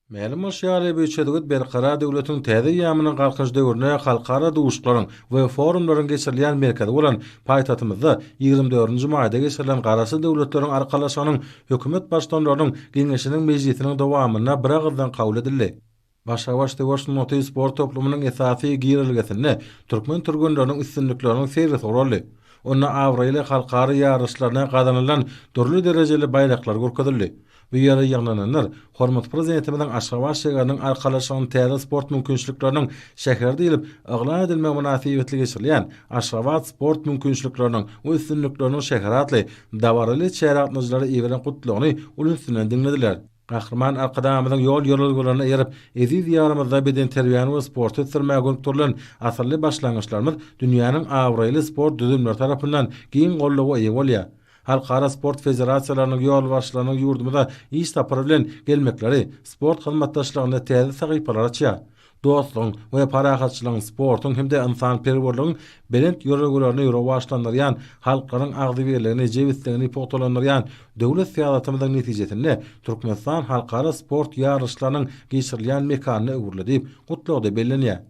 Mälim bolşy ýaly, bu çözgüt Berkarar döwletiň täze eýýamynyň Galkynyş döwründe halkara duşuşyklaryň we forumlaryň geçirilýän merkezi bolan paýtagtymyzda 24-nji maýda geçirilen Garaşsyz Döwletleriň Arkalaşygynyň Hökümet Baştutanlarynyň Geňeşiniň mejlisiniň dowamynda biragyzdan kabul edildi. Başga-baş söweş sungaty sport toplumynyň esasy girelgesinde türkmen türgenleriniň üstünlikleriniň sergisi guraldy. Onda abraýly halkara ýaryşlarynda gazanylan dürli derejeli baýraklar görkezildi. Bu ýere ýygnananlar hormatly Prezidentimiziň Aşgabat şägeriniň Arkalaşygyň täze sport mümkinçilikleriniň şäheri diýlip yglan edilmegi mynasybetli geçirilýän Aşgabat sport mümkinçilikleriniň we üstünlikleriniň şäheri atly dabaraly çärä gatnaşyjylara iberen Gutlagyny uly üns bilen diňlediler. Gahryman Arkadagymyzyň ýol-ýörelgelerine eýerip, eziz Diýarymyzda bedenterbiýäni we sporty ösdürmäge gönükdirilen asylly başlangyçlarymyz dünýäniň abraýly sport düzümleri tarapyndan giň goldawa eýe bolýar. Halkara sport federasiýalarynyň ýolbaşçylarynyň ýurdumyza iş sapary bilen gelmekleri sport hyzmatdaşlygynda täze sahypalary açýar. Dostlugyň we parahatçylygyň, sportuň hem-de ynsanperwerligiň belent ýörelgelerini rowaçlandyrýan, halklaryň agzybirligini, jebisligini pugtalandyrýan döwlet syýasatymyzyň netijesinde Türkmenistan halkara sport ýaryşlarynyň geçirilýän mekanyna öwrüldi diýip, Gutlagda bellenýär.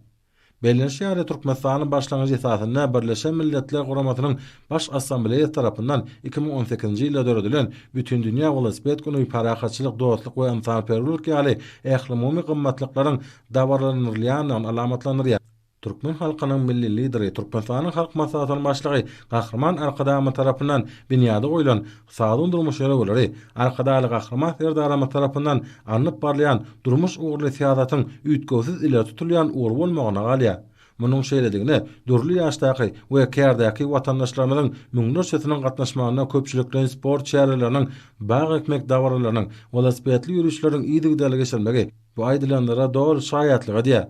Bellenişi ýaly, Türkmenistanyň başlangyjy esasynda Birleşen Milletler Guramasynyň Baş Assambleýasy tarapyndan 2018-nji ýylda döredilen Bütindünýä welosiped güni parahatçylyk, dostluk we ynsanperwerlik ýaly ählumumy gymmatlyklaryň dabaralandyrylýandygyny alamatlandyrýar. Türkmen halkynyň Milli Lideri, Türkmenistanyň Halk Maslahatynyň Başlygy Gahryman Arkadagymyz tarapyndan binýady goýlan Sagdyn durmuş ýörelgeleri Arkadagly Gahryman Serdarymyz tarapyndan alnyp barylýan durmuş ugurly syýasatyň üýtgewsiz ileri tutulýan ugry bolmagyna galýar. Munuň şeýledigine dürli ýaşdaky we kärdäki watandaşlarymyzyň müňlerçesiniň gatnaşmagynda köpçülikleýin sport çäreleriniň, bag ekmek dabaralarynyň, welosipedli ýörişleriň yzygiderli geçirilmegi bu aýdylanlara doly şaýatlyk edýär.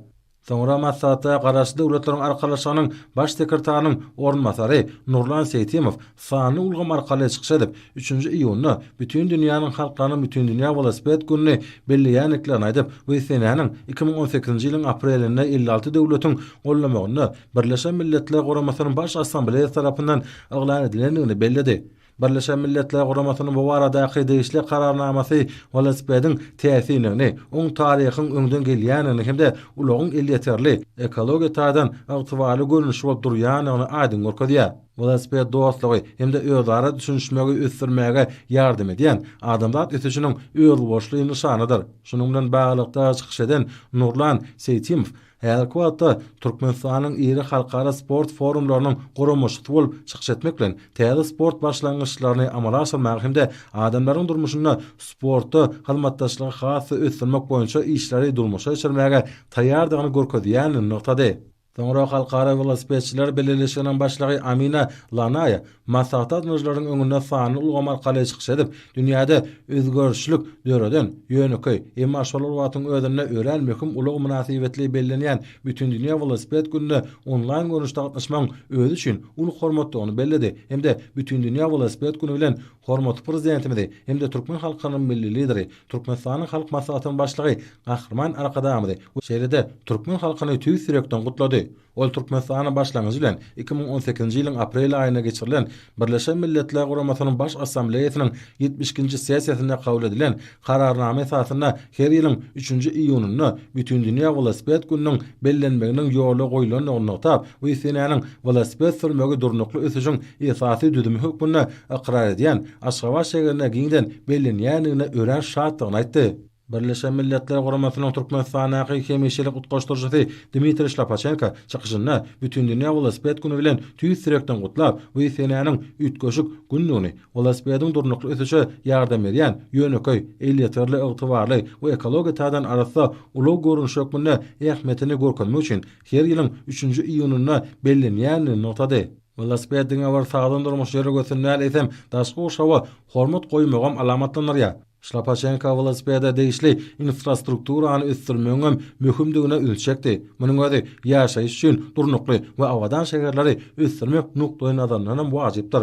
Soňra maslahatda Garaşsyz Döwletleriň Arkalaşygynyň Baş sekretarynyň orunbasary Nurlan Seýtimow sanly ulgam arkaly çykyş edip, üçünji iýunda bütin dünýäniň halklarynyň Bütindünýä welosiped gününi belleýändiklerini aýdyp, bu senäniň 2018-nji ýylyň aprelinde 56 döwletiň gollamagynda Birleşen Milletler Guramasynyň Baş Assambleýasy tarapyndan yglan edilendigini belledi. Birleşen Milletler Guramasynyň bu baradaky degişli Kararnamasy welosipediň täsinligini, oň taryhyň öňden gelýändigini hem-de ulagyň elýeterli, ekologiýa taýdan ygtybarly görnüşi bolup durýandygyny aýdyň görkezýär. Welosiped dostlugy hem-de özara düşünişmegi ösdürmäge ýardam edýän adamzat ösüşiniň özboluşly nyşanydyr. Şunuň bilen baglylykda çykyş eden Nurlan Seýtimow Häzirki wagtda Türkmenistanyň iri halkara sport forumlarynyň guramaçysy bolup çykyş etmek bilen, täze sport başlangyçlaryny amala aşyrmaga hem-de adamlaryň durmuşynda sportda hyzmatdaşlygy has-da ösdürmek boýunça işleri durmuşa geçirmäge taýýardygyny görkezýändigini nygtady. Soňra Halkara welosipedçiler bileleşiginiň başlygy Amina Lanaýa Maslahata gatnaşyjylaryň öňünde sanly ulgam arkaly çykyş edip, dünýäde özgerişlik döreden, ýönekeý, emma şol bir wagtyň özünde örän möhüm ulag mynasybetli bellenýän Bütindünýä welosiped gününe onlaýn görnüşde gatnaşmagyň özi üçin uly hormatdygyny belledi hem-de Bütindünýä welosiped güni bilen hormatly Prezidentimizi hem-de türkmen halkynyň Milli Lideri, Türkmenistanyň Halk Maslahatynyň Başlygy Gahryman Arkadagymyzy, şeýle-de türkmen halkyny tüýs ýürekden gutlady. Ol Türkmenistanyň başlangyjy bilen 2018-nji ýylyň aprel aýynda geçirilen Birleşen Milletler Guramasynyň Baş Assambleýasynyň 72-nji sessiýasynda kabul edilen Kararnama esasynda her ýylyň üçünji iýunynda Bütindünýä welosiped gününiň bellenmeginiň ýola goýlandygyny nygtap, bu senäniň welosiped sürmegi durnukly ösüşiň esasy düzümi hökmünde ykrar edýän Aşgabat şägerinde giňden bellenýändigine örän şatdygyny aýtdy. Birleşen Milletler Guramasynyň Türkmenistandaky hemişelik utgaşdyryjysy Dmitriý Şlapaçenko çykyşynda Bütindünýä welosiped güni bilen tüýs ýürekden gutlap, bu senäniň üýtgeşik gündügini, welosipediň durnukly ösüşe ýardam berýän, ýönekeý, elýeterli, ygtybarly we ekologiýa taýdan arassa ulag görnüşi hökmünde ähmiýetini görkezmek üçin her ýylyň üçünji iýunynda bellenýändigini nygtady. Welosiped diňe bir sagdyn durmuş ýörelgesini däl, eýsem, daşky gurşawa hormat goýmagam alamatlandyrýar. Şlapaçenko welosipede degişli infrastrukturany ösdürmegiňem möhümdigine üns çekdi. Munuň özi ýaşaýyş üçin durnukly we abadan şäherleri ösdürmek nukdaýnazaryndanam wajypdyr.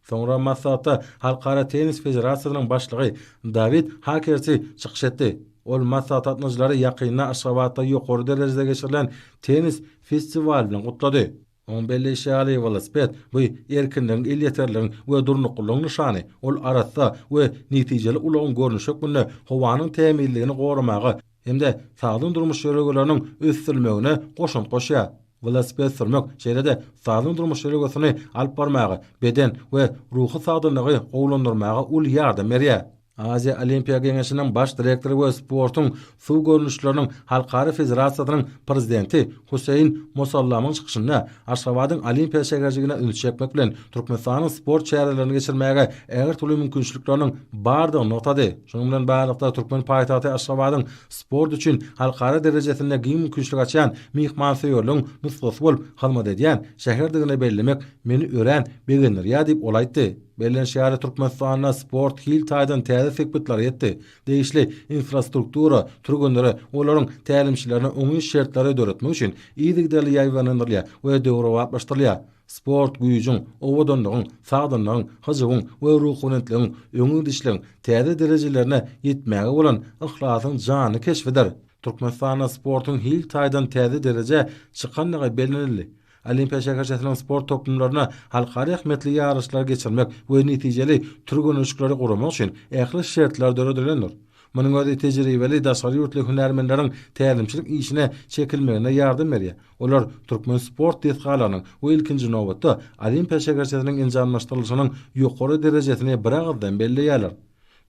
Soňra maslahatda Halkara tennis federasiýasynyň başlygy Dawid Hakerti çykyş etdi. Ol maslahata gatnaşyjylary ýakynda Aşgabatda ýokary derejede geçirilen tennis festiwaly bilen gutlady. Onuň belleýşi ýaly, welosiped, bu erkinligiň, elýeterligiň we durnuklylygyň nyşany. Ol arassa we netijeli ulagyň görnüşi hökmünde howanyň tämizligini goramaga hem-de sagdyn durmuş ýörelgeleriniň ösdürilmegine goşant goşýar. Welosiped sürmek, şeýle-de sagdyn durmuş ýörelgesini alyp barmaga, beden we ruhy sagdynlygy gowulandyrmaga uly ýardam berýär. Aziýa Olimpiýa Geňeşiniň baş direktory we sportuň suw görnüşleriniň halkara federasiýasynyň prezidenti Huseýn Musallamyň çykyşynda Aşgabadyň Olimpiýa şäherjigine üns çekmek bilen, Türkmenistanyň sport çärelerini geçirmäge ägirt uly mümkinçilikleriniň bardygyny nygtady. Şunuň bilen baglylykda, türkmen paýtagty Aşgabadyň sport üçin halkara derejesinde giň mümkinçilik açýan myhmansöýerligiň nusgasy bolup hyzmat edýän şäherdigini bellemek meni örän begendirýär diýip, ol aýtdy. Bellenişi ýaly, Türkmenistanda sport hil taýdan täze sepgitlere ýetdi. Degişli infrastruktura türgenlere we olaryň tälimçilerine oňyn şertleri döretmek üçin yzygiderli ýaýbaňlandyrylýar we döwrebaplaşdyrylýar. Sport güýjüň, owadanlygyň, sagdynlygyň, hyjuwyň we ruhubelentligiň, öňe gidişligiň täze derejelerine ýetmäge bolan yhlasyň janly keşbidir. Türkmenistanda sportuň hil taýdan täze derejä çykandygy bellenildi. Olimpiýa şäherçesiniň sport toplumlarynda halkara ähmiýetli ýaryşlary geçirmek we netijeli türgenleşikleri guramak üçin ähli şertler döredilendir. Munuň özi tejribeli daşary ýurtly hünärmenleriň tälimçilik işine çekilmegine ýardam berýär. Olar türkmen sport desgalarynyň we ilkinji nobatda, Olimpiýa şäherçesiniň enjamlaşdyrylyşynyň ýokary derejesini biragyzdan belleýärler.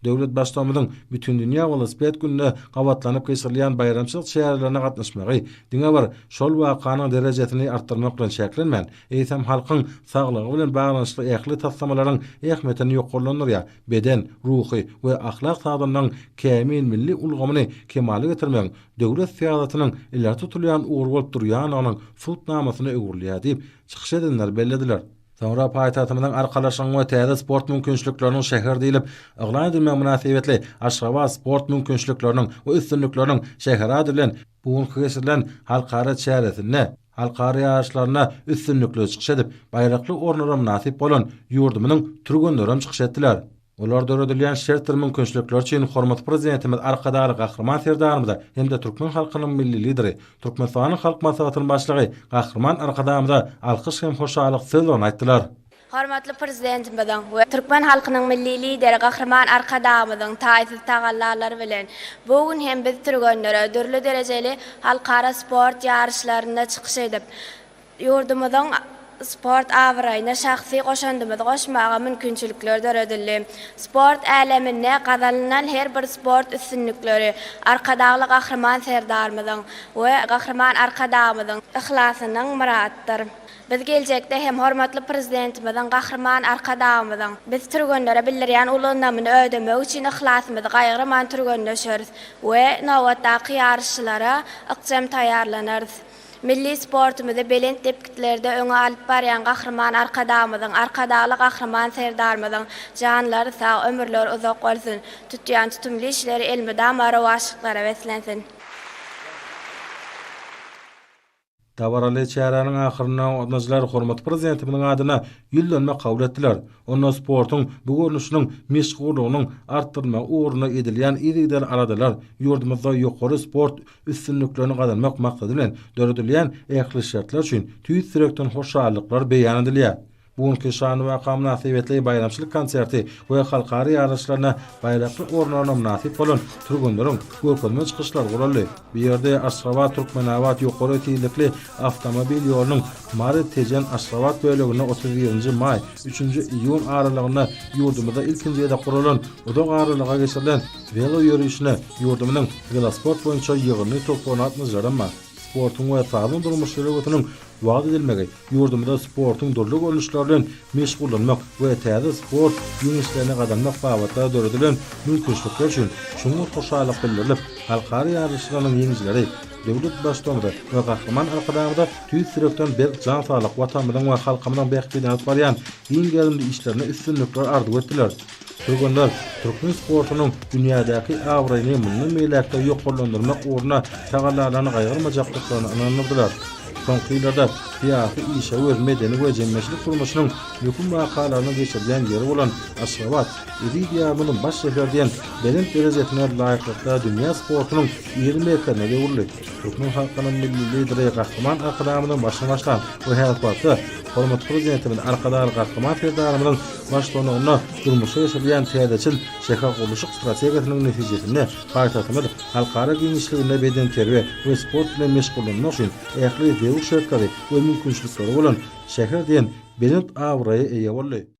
Döwlet Baştutanymyzyň Bütindünýä welosiped gününe gabatlanyp geçirilýän baýramçylyk çärelerine gatnaşmagy diňe bir şol wakanyň derejesini artdyrmak bilen çäklenmän, eýsem, halkyň saglygy bilen baglanyşykly ähli taslamalaryň ähmiýetini ýokarlandyrýar, beden, ruhy we ahlak sagdynlygyň kämil milli ulgamyny kemala getirmegiň döwlet syýasatynyň ileri tutulýan ugry bolup durýandygynyň subutnamasyna öwrülýär diýip, çykyş edenler bellediler. Soňra paýtagtymyzyň Arkalaşygyň we täze sport mümkinçilikleriniň şäheri diýlip yglan edilmegi mynasybetli Aşgabat sport mümkinçilikleriniň we üstünlikleriniň şäheri ady bilen bu günki geçirilen halkara çäresinde halkara ýaryşlarynda üstünlikli çykyş edip, baýrakly orunlara mynasyp bolan ýurdumyzyň türgenlerem çykyş etdiler. Olar döredilýän şertdir mümkinçilikler üçin hormatly Prezidentimiz Arkadagly Gahryman Serdarymyza hem-de türkmen halkynyň Milli Lideri, Türkmenistanyň Halk Maslahatynyň Başlygy Gahryman Arkadagymyza alkyş hem hoşallyk sözlerini aýtdylar. Hormatly Prezidentimiziň we türkmen halkynyň Milli Lideri Gahryman Arkadagymyzyň taýsyz tagallalary bilen bu gün hem biz türgenlere dürli derejeli halkara sport ýaryşlarynda çykyş edip, Ýurdumyzyň sport abraýyna şahsy goşandymyzy goşmaga mümkinçilikler döredildi. Sport äleminde gazanylan her bir sport üstünlikleri Arkadagly Gahryman Serdarymyzyň we Gahryman Arkadagymyzyň yhlasynyň myradydyr. Biz geljekde hem hormatly Prezidentimiziň, Gahryman Arkadagymyzyň biz türgenlere bildirýän uly ynamyny ödemek üçin yhlasymyzy gaýgyrman türgenleşeris we nobatdaky ýaryşlara ykjam taýýarlanarys. Milli sportumyzy belent depgitlerde öňe alyp barýan Gahryman Arkadagymyzyň, Arkadagly Gahryman Serdarymyzyň janlary sag, ömürleri uzak bolsun, tutýan tutumly işleri elmydama rowaçlyklara beslensin! Dabaraly çäräniň ahyrynda gatnaşyjylar hormatly Prezidentimiziň adyna ýüzlenme kabul etdiler. Onda sportuň bu görnüşiniň meşhurlygynyň artdyrylmagy ugrunda edilýän yzygiderli aladalar, ýurdumyzda ýokary sport üstünliklerini gazanmak maksady bilen döredilýän ähli şertler üçin tüýs ýürekden hoşallyklar beýan edilýär. Bu günki şanly waka mynasybetli baýramçylyk konserti we halkara ýaryşlarynda baýrakly orunlaryna mynasyp bolan türgenleriň görkezme çykyşlary guraldy. Bu ýerde Aşgabat-Türkmenabat ýokary tizlikli awtomobil ýolunyň Mary-Tejen-Aşgabat böleginde 31-nji maý, üçünji iýun aralygynda ýurdumyzda ilkinji gezek guralan uzak aralyga geçirilen Welo ýörişine ýurdumyzyň welosport boýunça ýygyndy toparyny gatnaşyjylaram bar. Sportuň we sagdyn durmuş ýörelgesiniň wagyz edilmegi ýurdumyzda sportuň dürli görnüşleri bilen meşgullanmak we täze sport ýeňişlerini gazanmak babatda döredilen mümkinçilikler üçin çuňňur hoşallyk bildirilip, halkara ýaryşlarynyň ýeňijileri döwlet Baştutanymyza we Gahryman Arkadagymyza tüýs ýürekden berk jan saglyk, Watanymyzyň we halkymyzyň bähbidine alyp barýan giň gerimli işlerinde üstünlikler arzuw etdiler. Türgenler türkmen sportunyň dünýädäki abraýyny mundan beýläk-de ýokarlandyrmak ugrunda tagallalaryny gaýgyrmajakdyklaryna ynandyrdylar. Soňky ýyllarda syýasy, işewür, medeni we jemgyýetçilik durmuşynyň möhüm wakalarynyň geçirilýän ýeri bolan Aşgabat eziz Diýarymyzyň baş şäheri diýen belent derejesine laýyklykda dünýä sportunyň iri merkezine öwrüldi. Türkmen halkynyň Milli Lideri Gahryman Arkadagymyzyň başyny başlan we häzirki wagtda. Hormatly Prezidentimiz Arkadagly Gahryman Serdarymyzyň baştutanlygynda durmuşa geçirilýän täzeçil şähergurluşyk strategiýasynyň netijesinde paýtagtymyz halkara giňişliginde bedenterbiýe we sport bilen meşgullanmak üçin ähli zerur şertleri we mümkinçilikleri bolan şäher diýen belent abraýa eýe boldy.